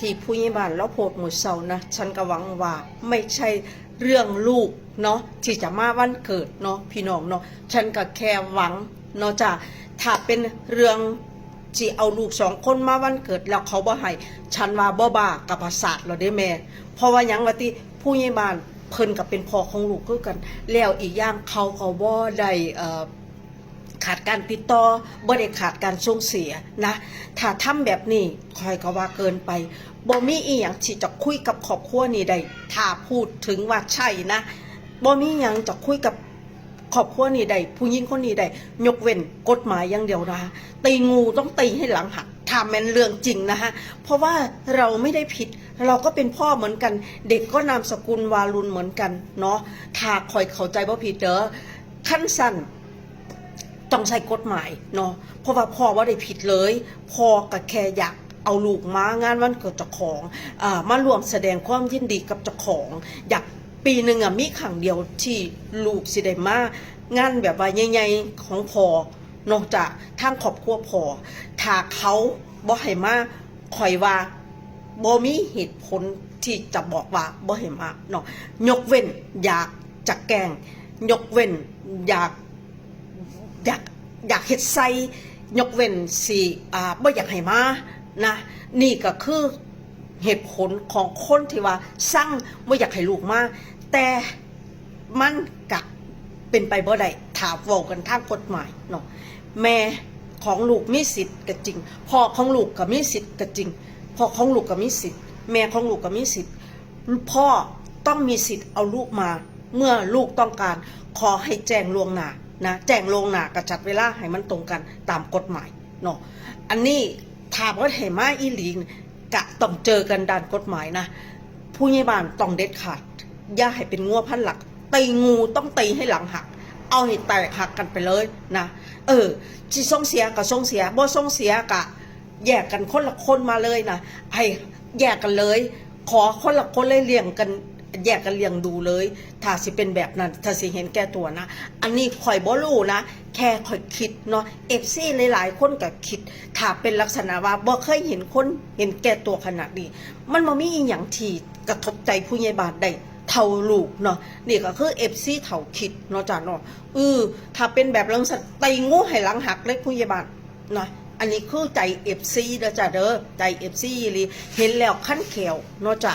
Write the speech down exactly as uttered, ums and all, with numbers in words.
ที่ผู้ใหญ่บ้านลาวโพสต์มื้อเช้านะ ฉันก็หวังว่าไม่ใช่เรื่องลูกเนาะ ที่จะมาวันเกิดเนาะพี่น้องเนาะ ฉันก็แค่หวังเนาะจ้ะ ถ้าเป็นเรื่องที่เอาลูกสองคนมาวันเกิดแล้วเขาบ่ให้ ฉันว่าบ่บ้ากับประสาทแล้วเด้แม่ เพราะว่าหยังว่าติ ผู้ใหญ่บ้านเพิ่นก็เป็นพ่อของลูกคือกัน แล้วอีกอย่างเขาก็บ่ได้เอ่อ ขาดการติดต่อ บ่ได้ขาดการส่งเสียนะ ถ้าทำแบบนี้ข้อยก็ว่าเกินไป บ่มีอีหยังที่จะคุยกับครอบครัวนี้ได้ ถ้าพูดถึงว่าใช่นะ บ่มีหยังจะคุยกับครอบครัวนี้ได้ ผู้หญิงคนนี้ได้ ยกเว้นกฎหมายอย่างเดียวนะคะ ตีงูต้องตีให้หลังหัก ถ้าแม่นเรื่องจริงนะคะ เพราะว่าเราไม่ได้ผิด เราก็เป็นพ่อเหมือนกัน เด็กก็นามสกุลวารุณเหมือนกันเนาะ ถ้าข้อยเข้าใจบ่ผิดเด้อ คันซั้น ต้องใช้กฎหมายเนาะ เพราะว่าพ่อบ่ได้ผิดเลย พ่อก็แค่อยากเอาลูกมางานวันเกิดเจ้าของ อ่า มาร่วมแสดงความยินดีกับเจ้าของ อยากปีหนึ่งอะมีครั้งเดียวที่ลูกสิได้มางานแบบว่าใหญ่ๆของพ่อ นอกจากทางครอบครัวพ่อ ถ้าเขาบ่ให้มา ข้อยว่าบ่มีเหตุผลที่จะบอกว่าบ่ให้มาเนาะ ยกเว้นอยากจะแกล้ง ยกเว้นอยาก อยาก อยากเฮ็ดใส่ ยกเว้นสิ อ่า บ่อยากให้มานะ นี่ก็คือเหตุผลของคนที่ว่าซังบ่อยากให้ลูกมา แต่มันกะเป็นไปบ่ได้ ถ้าเว้ากันทางกฎหมายเนาะ แม่ของลูกมีสิทธิ์ก็จริง พ่อของลูกก็มีสิทธิ์ก็จริง พ่อของลูกก็มีสิทธิ์ แม่ของลูกก็มีสิทธิ์ พ่อต้องมีสิทธิ์เอาลูกมา เมื่อลูกต้องการ ขอให้แจ้งล่วงหน้านะ แจ้งล่วงหน้าก็จัดเวลาให้มันตรงกันตามกฎหมายเนาะ อันนี้ถ้าบ่ให้มาอีหลี กะต้องเจอกันด้านกฎหมายนะ ผู้ใหญ่บ้านต้องเด็ดขาด อย่าให้เป็นงัวพันหลัก ตีงูต้องตีให้หลังหัก เอาให้แตกหักกันไปเลยนะ เออ สิส่งเสียก็ส่งเสีย บ่ส่งเสียก็แยกกันคนละคนมาเลยนะ ให้แยกกันเลย ขอคนละคนเลยเลี้ยงกัน แยกกันเลี้ยงดูเลย ถ้าสิเป็นแบบนั้น ถ้าสิเห็นแก่ตัวนะ อันนี้ข้อยบ่รู้นะ แค่ข้อยคิดเนาะ เอฟซี หลายๆคนก็คิด ถ้าเป็นลักษณะว่าบ่เคยเห็นคนเห็นแก่ตัวขนาดนี้ มันบ่มีอีหยังที่กระทบใจผู้ใหญ่บ้านได้เท่าลูกเนาะ นี่ก็คือ เอฟซี เฒ่าคิดเนาะจ้ะเนาะ เออ ถ้าเป็นแบบนั้นซั้น ตีงูให้หลังหักเลยผู้ใหญ่บ้านเนาะ อันนี้คือใจ เอฟซี เด้อจ้ะเด้อ ใจ เอฟซี อีหลี เห็นแล้วคันแข้วเนาะจ้ะ